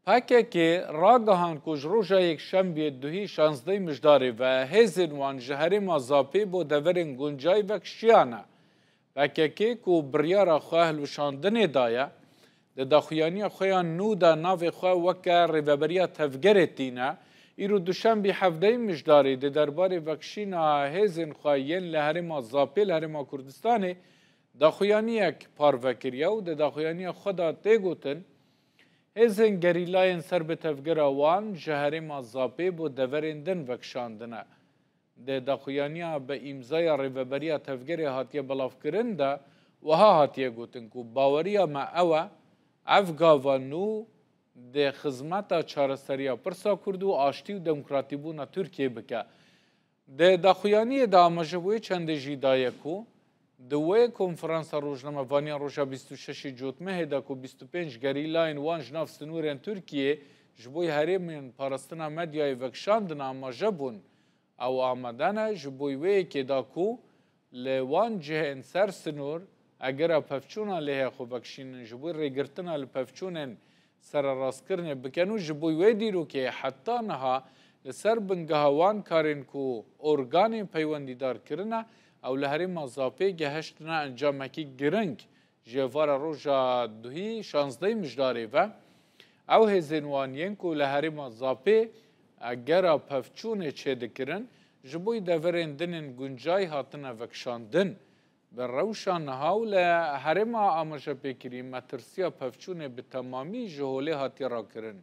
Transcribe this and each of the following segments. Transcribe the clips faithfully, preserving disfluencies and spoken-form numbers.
P K K ragihand ku ji roja Yekşembiyê duhî şazdehî Mijdarê ve hêzên wan ji herêma Zapê bo deverên Guncay vekişiyane. P K K ku biryara xwe hilweşandinê daye, di daxuyaniya xwe ya nû de navê xwe weke Rêveberiya Tevgerê tîne, îro duşembî hevdehî Mijdarê di derbarê vekişîna hêzên xwe yên li herêma Zapê li Herêma Kurdistanê daxuyaniyek parve kiriye û di daxuyaniya xwe de tê gotin, hêzên gerîlayên ser bi tevgera wan ji herêma Zapê bo deverên din vekişandine. Di daxuyaniya bi îmzaya Rêveberiya Tevgerê hatiye belavkirin de wiha hatiye gotin ku baweriya me ew e, ev gava nû di xizmeta çareseriya pirsa Kurd û aştî û demokratîbûna Tirkiyê bike. Di daxuyaniyê de amaje bo wê çendê jî daye ku di wê konferansa rojnamevaniya roja bîst û şeşê Cotmehê de ku bîst û pênc gerîlayên wan ji nav sinûrên Tirkiyê ji bo herêmên parastina medyayê vekişandin amaje bûn, ew amade ne ji bo wê yekê da ku li wan cihên ser sinûr egera pevçûna lêhe xwe vekişînin, ji bo rêgirtina li pevçûnên sererastkirinê bikin û ji bo wê dîrokê heta niha li ser bingeha wan karên ku organên peywendîdar kirine, ew li herêma Zapê gehiştine encamekî giring. Ji êvara roja duhî şazdehî Mijdarê ve, ew hêzên wan yên ku li herêma Zapê egera pevçûnê çêdikirin, ji bo deverên din ên Guncay hatine vekişandin. Bi rewşa niha û li herêma amajepêkirî metirsiya pevçûnê bi temamî ji holê hatiye rakirin.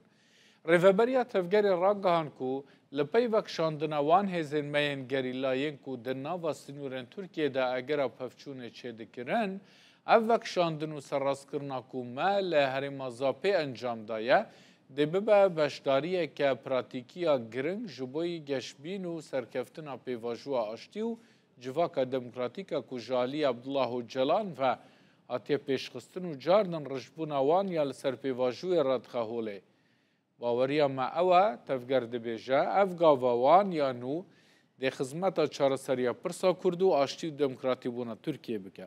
Rêveberiya Tevgerê ragihand ku li pey vekişandina wan hêzên me yên gerîla yên ku di nava sinûrên Tirkiyê de egera pevçûnê çêdikirin, ev vekişandin û serrastkirina ku me li herêma Zapê encam daye, dê bibe beşdariyeke pratîkî ya giring ji bo geşbîn û serkeftina pêvajoya aştî û civaka demokratîk a ku ji alî Abdullah Ocalan ve hatiye pêşxistin û cardin rijbûna wan ya li ser pêvajoyê radixe holê. Baweriya me ew e, tevger dibêje, ev gava wan ya nû dê xizmeta çareseriya pirsa Kurd û aştî û demokratîbûna Tirkiyê bike.